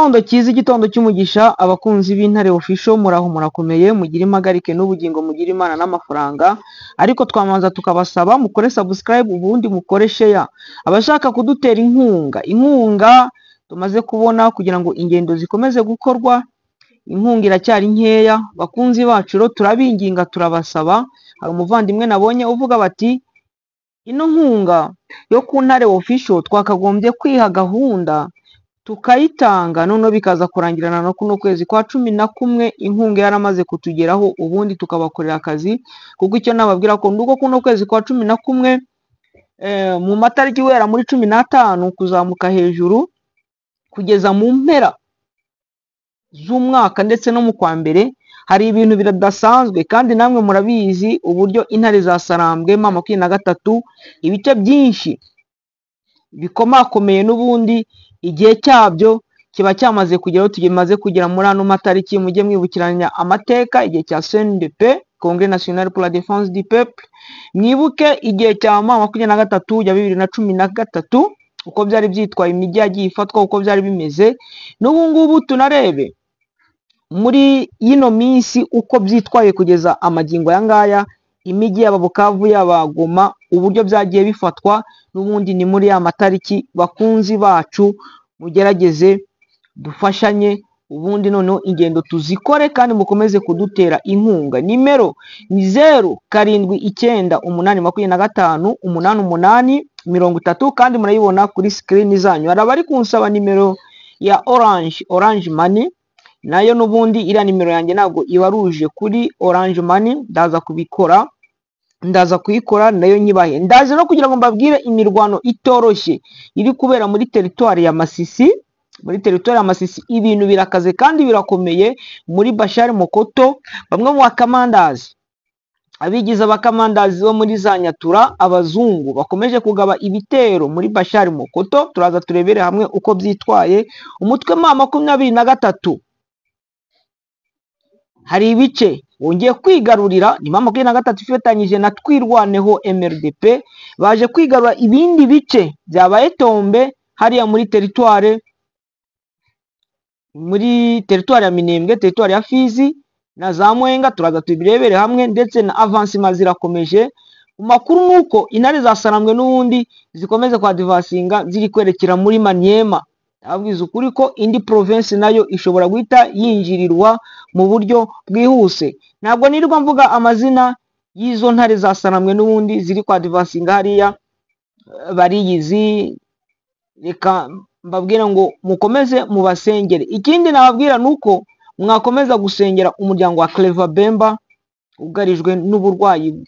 Igitondo cyiza, igitondo cy'umugisha, abakunzi b'Intare Official, muraho murakomeye, mugire impagarike n'ubugingo, mugire Imana n'amafaranga. Ariko twamanza tukabasaba mukore subscribe, ubundi mukore share. Abashaka kudutera inkunga, inkunga tumaze kubona kugira ngo ingendo zikomeze gukorwa, inkunga iracyari nkeya. Bakunzi bacu rero turabinginga, turabasaba. Hari umuvandimwe nabonye uvuga bati ino nkunga yo ku Ntare Official twakagombye kwiha gahunda tukayitanga, noneho bikaza kurangirana no kuno kwezi kwa 11 inkunga yaramaze kutugeraho, ubundi tukabakorera akazi. Kuko icyo nababwira ko nuko kuno kwezi kwa 11 mu matariki guhera muri 15 kuzamuka hejuru kugeza mu mpera z'umwaka ndetse no mu kwa mbere, hari ibintu bidasanzwe. Kandi namwe murabizi uburyo intare za Sarambwe M23 ibice byinshi bikomakomeye n'ubundi igihe cyabyo kiba cyamaze kugeraho. Tumaze kugera muri ano matariki, mujye mwibukiranya amateka, igihe cya CNDP, Congrès National pour la Défense du Peuple, mwibuke igihe cya M23 ya 2013 uko byari byitwaye, imijyi yagiye ifatwa uko byari bimeze. N'ubu ngubu tunarebe muri yino minsi uko byitwaye kugeza amagingo aya ngaya, imijyi yaba Bukavu yaba Goma uburyo byagiye bifatwa, n'ubundi ni muri ya matariki. Bakunzi bacu mugerageze dufashanye, ubundi noneho ingendo tuzikore, kandi mukomeze kudutera inkunga. Nimero ni 0 7 9 8 25 8 8 30, kandi murayibona kuri screen zanyu. Hari abari kunsaba nimero ya Orange, Orange Money, nayo n'ubundi iriya nimero yanjye ntabwo ibaruje kuri Orange Money, ndaza kubikora, ndaza kuyikora nayo nyibahe. Ndaje no kugira ngo mbabwire imirwano itoroshye iri kubera muri teritwari ya Masisi. Muri teritwari ya Masisi ibintu birakaze kandi birakomeye. Muri Bashari Mokoto, bamwe mu bakamandazi, abigize abakamandazi bo muri za Nyatura, abazungu bakomeje kugaba ibitero muri Bashari Mokoto. Turaza turebere hamwe uko byitwaye. Umutwe M23 hari ibice wongeye kwigarurira, ni M23 ifatanyije na Twirwaneho MRDP, baje kwigarura ibindi bice byabaye tombe hariya muri teritware, muri teritwari ya Minembwe, teritwari ya Fizi na za Mwenga. Turaza tubirebere hamwe, ndetse na avancement zirakomeje. Makuru nuko intare za Sarambwe n'ubundi zikomeze kwa advancinga ziri kwerekera muri Maniema. Abwiza ukuri ko indi province nayo ishobora guhita yinjirirwa mu buryo bwihuse. Ntabwo nirirwa mvuga amazina y'izo ntare za Sarambwe n'ubundi ziri kwa advancinga hariya, bariyizi. Reka mbabwira ngo mukomeze mubasengere. Ikindi nababwira nuko mwakomeza gusengera umuryango wa Clever Bemba ugarijwe n'uburwayi bwe,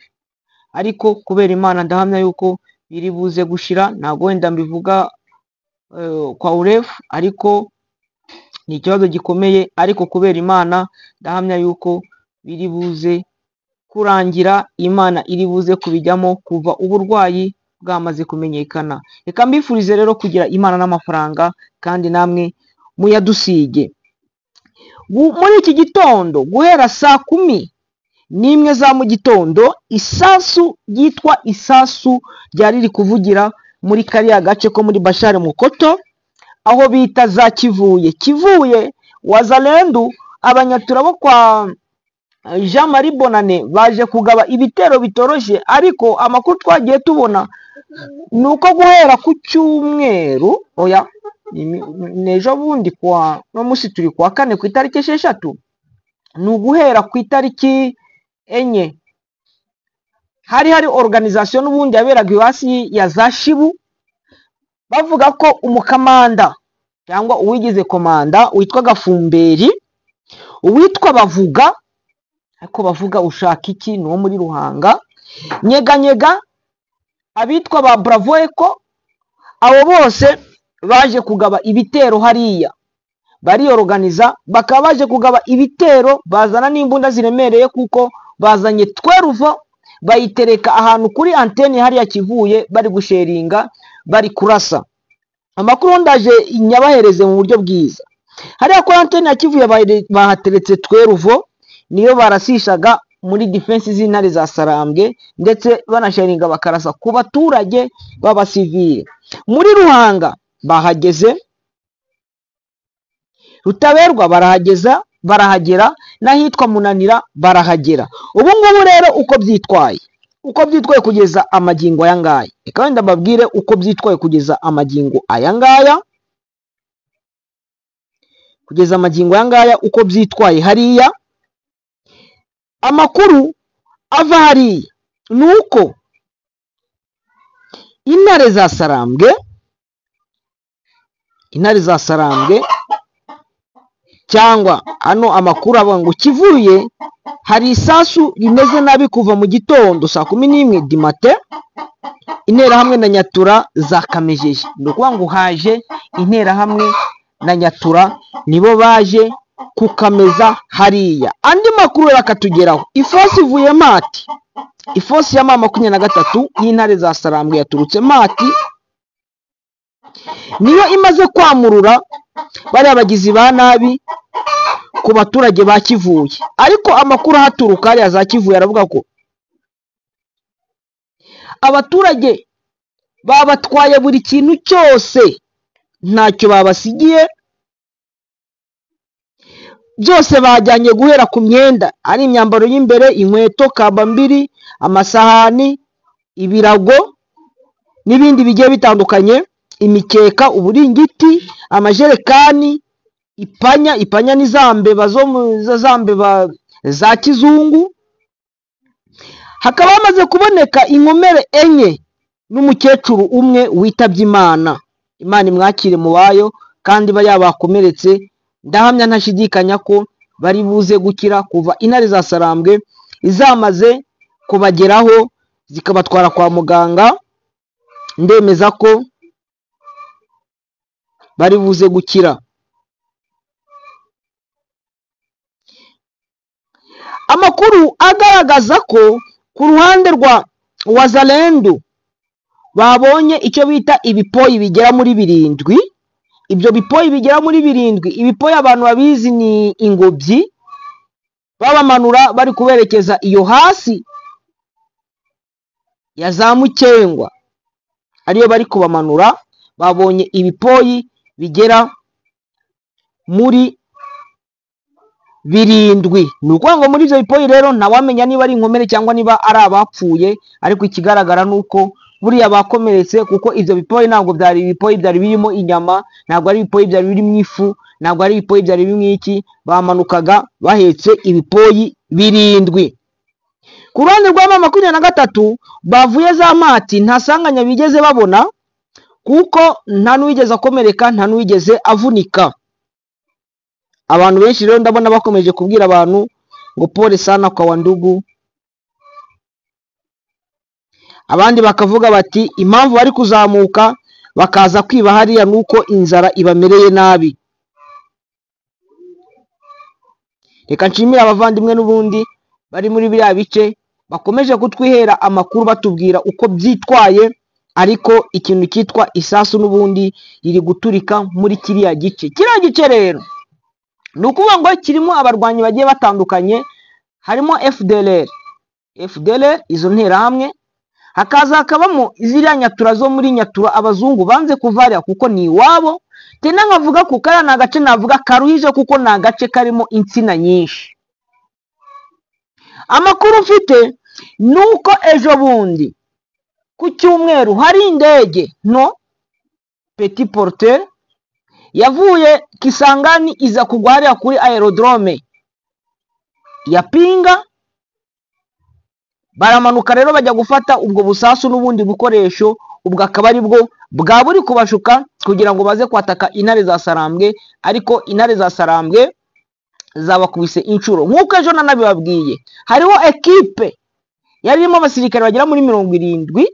ariko kubera Imana ndahamya yuko biri buze gushira. Ntabwo wenda mbivuga kwa urefu, ariko ni ikibazo gikomeye, ariko kubera Imana ndahamya yuko biri buze kurangira, Imana iri buze kubijyamo kuva uburwayi bwamaze kumenyekana. Reka mbifurize rero kugira Imana n'amafaranga, kandi namwe muyadusige. Muri iki gitondo guhera saa 11 za mu gitondo, isasu ryitwa isasu ryari riri kuvugira muri kariya gace ko muri Bashari Mukoto, aho bita za Kivuye. Kivuye Wazalendu, abanyatura bo kwa Jean Marie Bonane baje kugaba ibitero bitoroshye. Ariko amakuru twagiye tubona nuko guhera ku cyumweru, oya nejo bundi kwa no musi turi kwa kane ku itariki 6, ni uguhera ku itariki 4 hari organisation n'ubundi yaberaga iwasi ya za Shibu, bavuga ko umukamanda cyangwa uwigize komanda witwa Gafumberi, uwitwa Bavuga, ariko Bavuga ushaka iki ni uwo muri Ruhanga, Nyeganyega, abitwa ba Bravo Eko, abo bose baje kugaba ibitero hariya, bariorganiza bakaba baje kugaba ibitero, bazana n'imbunda ziremereye, kuko bazanye tweruvo bayitereka ahantu kuri antene hariya Kivuye, bari gusheringa, bari kurasa. Amakuru ndaje nyabahereze mu buryo bwiza. Hariya kuri antene ya Kivuye bahateretse tweruvo, niyo barasishaga muri defense z'intare za Sarambwe, ndetse banasheringa bakarasa ku baturage b'abasivile. Muri Ruhanga bahageze. Rutaberwa barahageza, barahagera, n'ahitwa Munanira barahagera. Ubu ngubu rero uko byitwaye, uko byitwaye kugeza amagingo aya ngaya, reka wenda mbabwire uko byitwaye kugeza amagingo aya ngaya, kugeza amagingo aya ngaya uko byitwaye hariya. Amakuru ava hariya ni uko intare za Sarambwe, intare za Sarambwe cyangwa hano amakuru avuga ngo Kivuye hari isasu rimeze nabi kuva mu gitondo saa 11 dimate, interahamwe na Nyatura za Kamejeje. Ni ukuvuga ngo haje interahamwe na Nyatura, nibo baje kukameza hariya. Andi makuru akatugeraho, ifosi ivuye Mati, ifosi ya M23 y'intare za Sarambwe yaturutse Mati, niyo imaze kwamurura bariya bagizi ba nabi ku baturage ba Kivuye. Ariko amakuru ahaturuka hariya za Kivuye aravuga ko abaturage babatwaye buri kintu cyose, ntacyo babasigiye, byose bajyanye guhera ku myenda, ari imyambaro y'imbere, inkweto, kambambiri, amasahani, ibirago n'ibindi bigiye bitandukanye, imikeka, uburingiti, amajerekani, ipanya, ipanya ni za mbeba zo za mbeba za kizungu. Hakaba hamaze kuboneka inkomere 4 n'umukecuru umwe witabye Imana. Imana imwakire mu bayo, kandi bariya bakomeretse ndahamya ntashidikanya ko bari buze gukira kuva intare za Sarambwe izamaze kubageraho zikabatwara kwa muganga. Ndemeza ko bari buze gukira. Amakuru agaragaza ko ku ruhande rwa Wazalendo babonye icyo bita ibipoyi bigera muri 7. Ibyo bipoyi bigera muri 7, ibipoyi abantu babizi ni ingobyi, babamanura bari kuberekeza iyo hasi ya za Mukengwa, ariyo bari kubamanura. Babonye ibipoyi bigera muri 7. Ni ukuvuga ngo muri ibyo bipoyi rero ntawamenya niba ari inkomere cyangwa niba ari abapfuye, ariko ikigaragara ni uko buriya bakomeretse, kuko ibyo bipoyi ntabwo byari ibipoyi byari birimo inyama, ntabwo ari ibipoyi byari birimo ifu, ntabwo ari ibipoyi byari birimo iki. Bamanukaga bahetse ibipoyi 7. Ku ruhande rwa M23 bavuye za Mati nta sanganya bigeze babona, kuko nta n'uwigeze akomereka, nta n'uwigeze avunika. Abantu benshi rero ndabona bakomeje kubwira abantu ngo pole sana kwa wandugu, abandi bakavuga bati impamvu bari kuzamuka bakaza kwiba hariya nuko inzara ibamereye nabi. Reka nshimire abavandimwe n'ubundi bari muri biriya bice bakomeje kutwihera amakuru batubwira uko byitwaye, ariko ikintu cyitwa isasu n'ubundi riri guturika muri kiriya gice. Kiriya gice rero ni ukuvuga ngo kirimo abarwanyi bagiye batandukanye, harimo FDLR, FDLR izo nterahamwe, hakaza hakabamo ziriya Nyatura zo muri Nyatura abazungu banze kuvarira kuko ni iwabo. Tena nkavuga ko kariya ni agace navuga karuhije kuko ni agace karimo insina nyinshi. Amakuru mfite ni uko ejo bundi ku cyumweru hari indege no Petit Porteur yavuye Kisangani iza kugwa hariya kuri aerodrome ya Pinga. Baramanuka rero bajya gufata ubwo busasu n'ubundi bukoresho, ubwo akaba ari bwo bwa buri kubashuka kugira ngo baze kwataka intare za Sarambwe, ariko intare za Sarambwe zabakubise inshuro. Nk'uko ejo nanabibabwiye, hariho ekipe yari irimo abasirikare bagera muri 70,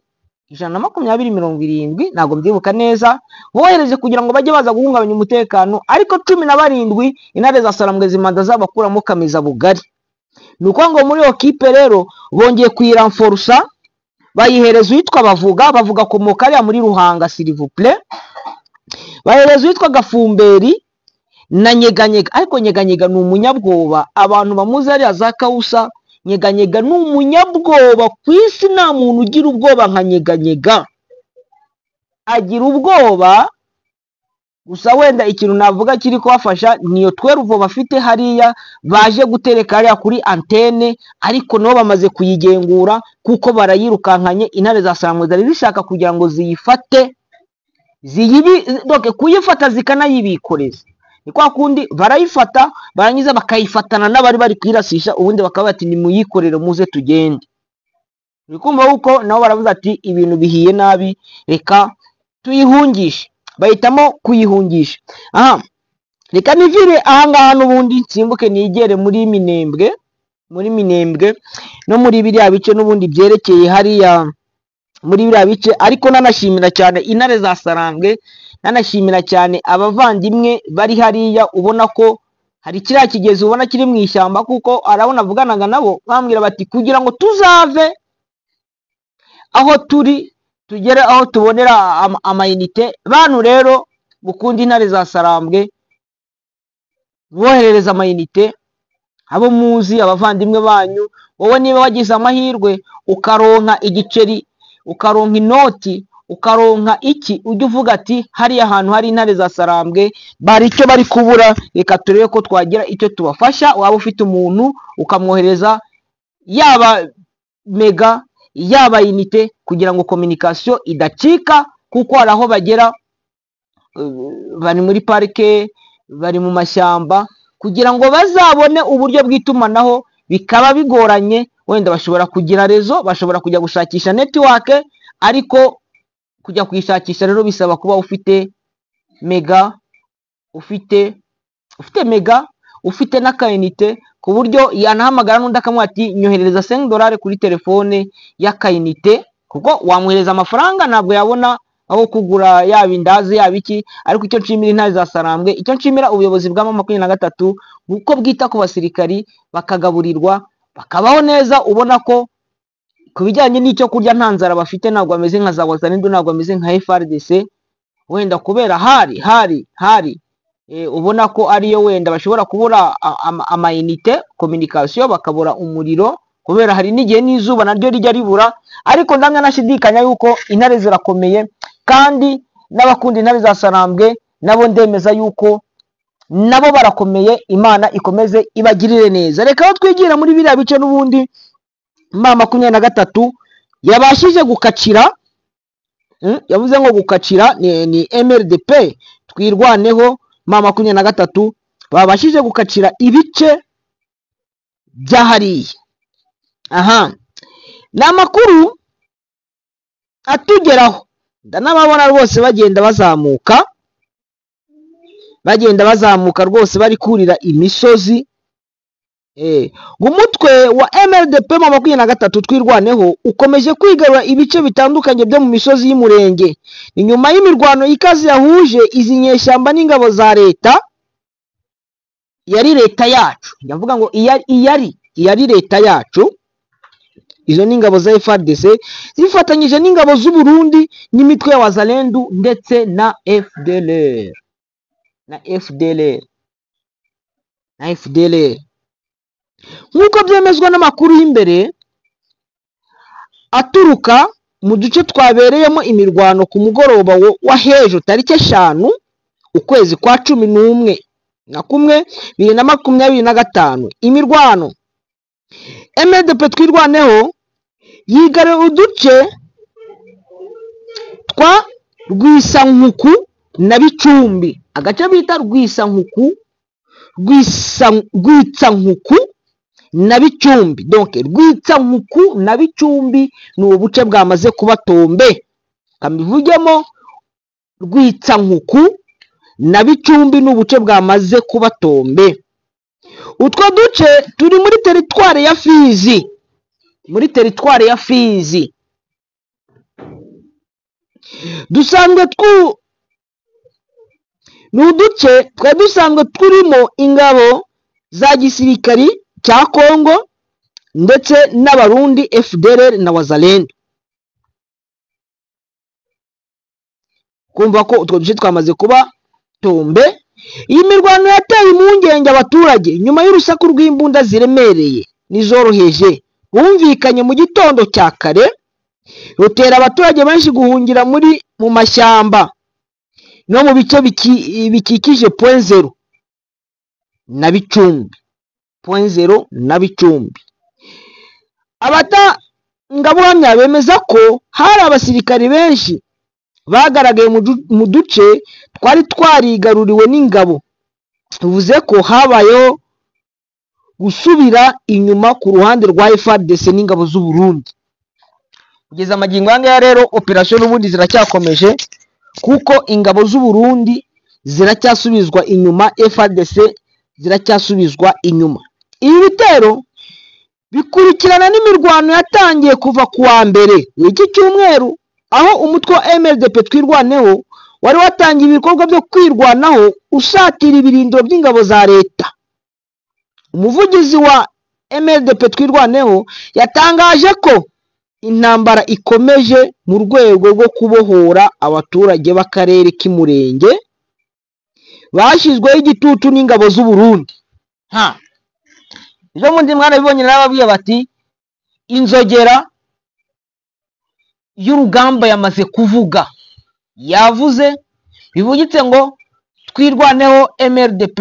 120, 70, ntabwo mbyibuka neza, bohereje kugira ngo bajye baza guhungabanya umutekano, ariko 17 intare za Sarambwe zimanda zabakuramo kameza bugari. Ni ukuvuga ngo muri iyo kipe rero bongeye kuyiramforusa, bayihereza uwitwa Bavuga, Bavuga akomoka hariya muri Ruhanga s'il vous plaît, bahereza uwitwa Gafumberi na Nyeganyega. Ariko Nyeganyega ni umunyabwoba, abantu bamuzi hariya za Kawusa. Nyeganyega ni umunyabwoba ku isi, nta muntu ugira ubwoba nka Nyeganyega. Agira ubwoba Gusa wenda ikintu navuga kiri kubafasha niyo tweruvo bafite hariya baje gutereka hariya kuri antene, ariko nabo bamaze kuyigengura kuko barayirukankanye. Intare za Sarambwe zari zishaka kugira ngo ziyifate, ziyibi donc kuyifata zikanayibikoreza. Ni kwa kundi barayifata barangiza bakayifatana n'abari bari kuyirasisha, ubundi bakaba bati nimuyikorere muze tugende. Uri kumva uko nabo baravuze ati ibintu bihiye nabi, reka tuyihungishe. Bahitamo kuyihungisha. Aha reka nivire ahangaha n'ubundi nsimbuke nigere muri Minembwe, muri Minembwe no muri biriya bice n'ubundi byerekeye hariya muri biriya bice. Ariko nanashimira cyane intare za Sarambwe, nanashimira cyane abavandimwe bari hariya. Ubona ko hari kiriya kigezi ubona kiri mu ishyamba, kuko arabona avuganaga nabo bambwira bati kugira ngo tuzave aho turi tugere aho tubonera amayinite. Bantu rero mukunda intare za Sarambwe, mwoherereza amayinite abo muzi, abavandimwe banyu. Wowe niba wagize amahirwe ukaronka igiceri, ukaronka inoti, ukaronka iki, ujye uvuga ati hariya hantu hari intare za Sarambwe bari icyo bari kubura, reka turebe ko twagira icyo tubafasha. Waba ufite umuntu ukamwohereza yaba mega yaba inite, kugira ngo communication idacika, kuko hari aho bagera bari muri parike, bari mu mashyamba, kugira ngo bazabone uburyo bw'itumanaho bikaba bigoranye. Wenda bashobora kugira rezo, bashobora kujya gushakisha network, ariko kujya kuyishakisha rero bisaba kuba ufite mega, ufite mega, ufite n'akayinite, ku buryo yanahamagara n'undi akamuha ati nyoherereza $5 kuri telefone y'akayinite, kuko wamwohereza amafaranga ntabwo yabona aho kugura yaba indazi yaba iki. Ariko icyo nshimira intare za Sarambwe, icyo nshimira ubuyobozi bwa M23, uko bwita ku basirikari bakagaburirwa bakabaho neza. Ubona ko ku bijyanye n'icyo kurya nta nzara bafite, ntabwo bameze nka za Wazalendo, ntabwo bameze nka FARDC. Wenda kubera hari ubona ko ariyo wenda bashobora kubura amayinite communication, bakabura umuriro, kubera hari n'igihe n'izuba naryo rijya ribura. Ariko ndamya nashidikanya yuko intare zirakomeye, kandi n'abakunda intare za Sarambwe nabo ndemeza yuko nabo barakomeye. Imana ikomeze ibagirire neza. Reka aho twigira muri biriya bice n'ubundi M23 yabashije gukacira, yavuze ngo gukacira ni MRDP twirwaneho. M23 babashije gukacira ibice bya hariya. Aha ni amakuru atugeraho, ndanababona rwose bagenda bazamuka, bagenda bazamuka rwose bari kurira imisozi. Umutwe wa MRDP M23 twirwaneho ukomeje kwigarura ibice bitandukanye byo mu misozi y'Umurenge. Inyuma y'imirwano ikaze yahuje izi nyeshyamba n'ingabo za leta, yari leta yacu, ndavuga ngo iyari leta yacu. Izo ni ingabo za FARDC zifatanyije n'ingabo z'u Burundi n'imitwe ya Wazalendo ndetse na FDLR, na FDLR, na FDLR. Nk'uko byemezwa n'amakuru y'imbere aturuka mu duce twabereyemo imirwano ku mugoroba wa hejo tariki 5 ukwezi kwa 11 na 2025, imirwano MRDP twirwaneho yigare uduce twa Rwisankuku na Bicumbi, agace bita Rwisankuku, Rwitsankuku na Bicumbi. Donc Rwitsankuku na Bicumbi ni ubuce bwamaze kuba tombe. Kamivugemo Rwitsankuku na Bicumbi ni ubuce bwamaze kuba tombe. Utwo duce turi muri teritware ya Fizi, muri teritware ya Fizi. Dusanzwe ni uduce twa dusanzwe turimo ingabo za gisirikari cya Kongo ndetse n'abarundi FDLR na Wazalendo. Kumva ko utwo duce twamaze kuba tombe. Iyi mirwano yateye impungenge abaturage nyuma y'urusaku rw'imbunda ziremereye n'izoroheje bumvikanye mu gitondo cya kare, rutera abaturage benshi guhungira mu mashyamba. no mu bice bikikije Point Zero na Bicumbi. Point Zero na Bicumbi. Abatangabuhamya bemeza ko hari abasirikari benshi bagaragaye mu duce twari twarigaruriwe n'ingabo, bivuze ko habayeho gusubira inyuma ku ruhande rwa FARDC n'ingabo z'u Burundi. Kugeza amagingo aya rero operation n'ubundi ziracyakomeje, kuko ingabo z'u Burundi ziracyasubizwa inyuma, FARDC ziracyasubizwa inyuma. Ibi bitero bikurikirana n'imirwano yatangiye kuva ku wa mbere w'iki cyumweru, aho umutwe wa MRDP Twirwaneho wari watangiye ibikorwa byo kwirwanaho usatira ibirindiro by'ingabo za leta. Umuvugizi wa MRDP Twirwaneho yatangaje ko intambara ikomeje mu rwego rwo kubohora abaturage b'akarere k'Imurenge bashyizweho igitutu n'ingabo z'u Burundi. Ejo bundi mwarabibonye, narababwiye bati inzogera y'urugamba yamaze kuvuga, yavuze bivugitse ngo Twirwaneho MRDP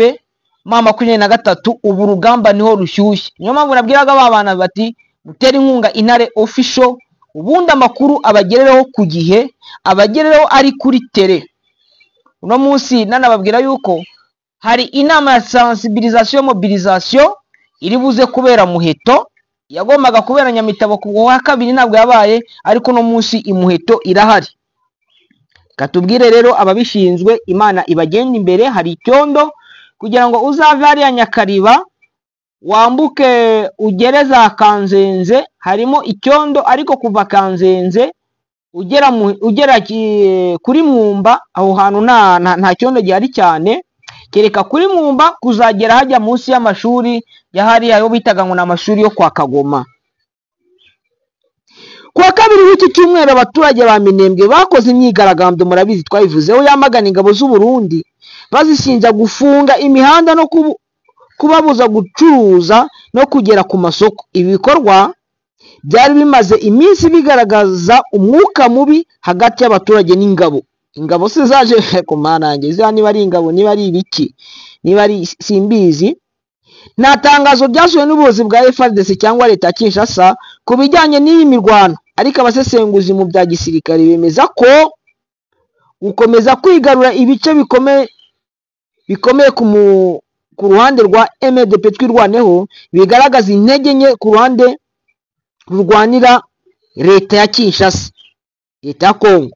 M23, ubu rugamba niho rushyushye. Niyo mpamvu nabwiraga ba bana bati mutere inkunga Intare Official, ubundi amakuru abagerereho ku gihe, abagerereho ari kuri tele. Uno munsi nanababwira yuko hari inama ya sensibilisation mobilisation iri buze kubera Muheto, yagombaga kubera Nyamitabo ku wa kabiri ntabwo yabaye, ariko no munsi imuheto irahari. Katubwire rero ababishinzwe, Imana ibagenda imbere. Hari icyondo kugira ngo uzave hariya Nyakariba wambuke ugere za Kanzenze, harimo icyondo, ariko kuva Kanzenze ugera kuri Mwumba, aho hantu nta cyondo gihari cyane, kereka kuri Mwumba kuzagera hajya munsi y'amashuri ya hariya ayo bitaga ngo ni amashuri yo kwa Kagoma. Kuwa kabiri w'iki cyumweru abaturage ba Minembwe bakoze imyigaragambyo, murabizi twabivuzeho, yamagana ingabo z'u Burundi bazishinja gufunga imihanda no kubabuza gucuruza no kugera ku masoko. Ibi bikorwa byari bimaze iminsi bigaragaza umwuka mubi hagati y'abaturage n'ingabo. Ingabo se zaje ku manange, ziriya niba ari ingabo, niba ari ibiki, niba ari simbizi. Nta tangazo ryasohowe n'ubuyobozi bwa FARDC cyangwa leta ya Kinshasa ku bijyanye n'iyi mirwano, ariko abasesenguzi mu bya gisirikare bemeza ko gukomeza kwigarura ibice bikomeye ku ruhande rwa MRDP Twirwaneho bigaragaza intege nke ku ruhande rurwanira leta ya Kinshasa, leta ya Kongo.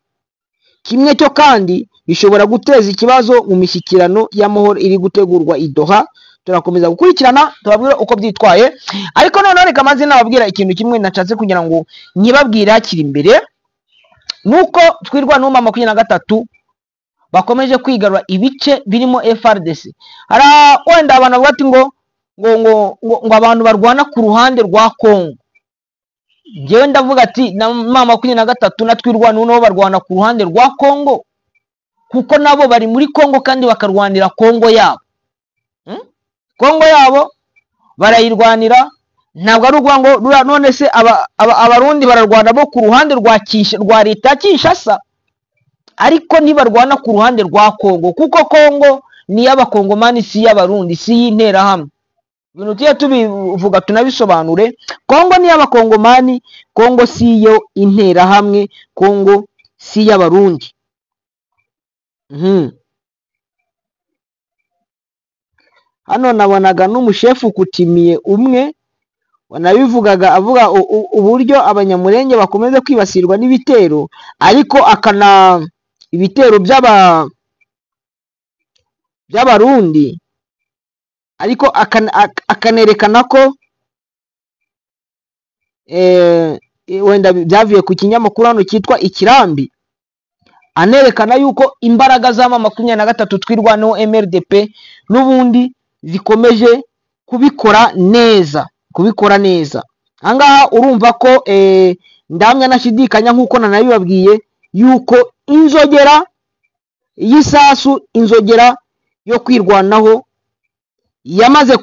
Kimwe cyo kandi bishobora guteza ikibazo mu mishyikirano y'amahoro iri gutegurwa i Doha. Turakomeza gukurikirana tubabwira uko byitwaye, ariko noneho reka maze nababwira ikintu kimwe nashatse kugira ngo nyibabwire hakiri imbere, nuko Twirwaneho M23 bakomeje kwigarura ibice birimo FARDC. Hari wenda abantu bavuga ati ngo ngo ngo ngo abantu barwana ku ruhande rwa Kongo. Njyewe ndavuga ati na M23 na Twirwaneho nabo barwana ku ruhande rwa Kongo, kuko nabo bari muri Kongo kandi bakarwanira Kongo yabo. Kongo yabo barayirwanira, ntabwo ari ukuvuga ngo none se abarundi bararwana bo ku ruhande rwa leta ya Kinshasa, ariko ntibarwana ku ruhande rwa Kongo, kuko Kongo ni iy'abakongomani, si iy'abarundi, si iy'interahamwe. Ibintu tujye tubivuga tunabisobanure. Kongo ni iy'abakongomani, Kongo si iyo interahamwe, Kongo si iy'abarundi. Hano nabonaga n'umushefu kutimiye umwe wanabivugaga avuga uburyo abanyamurenge bakomeza kwibasirwa n'ibitero, ariko akana ibitero by'abarundi, ariko akanerekana ko wenda byavuye ku kinyamakuru hano cyitwa Ikirambi, anerekana yuko imbaraga za M23 Twirwaneho MRDP n'ubundi zikomeje kubikora neza, kubikora neza. Ahangaha urumva ko ndamya nashidikanya nkuko nanabibabwiye yuko inzogera y'isasu, inzogera yo kwirwanaho yamaze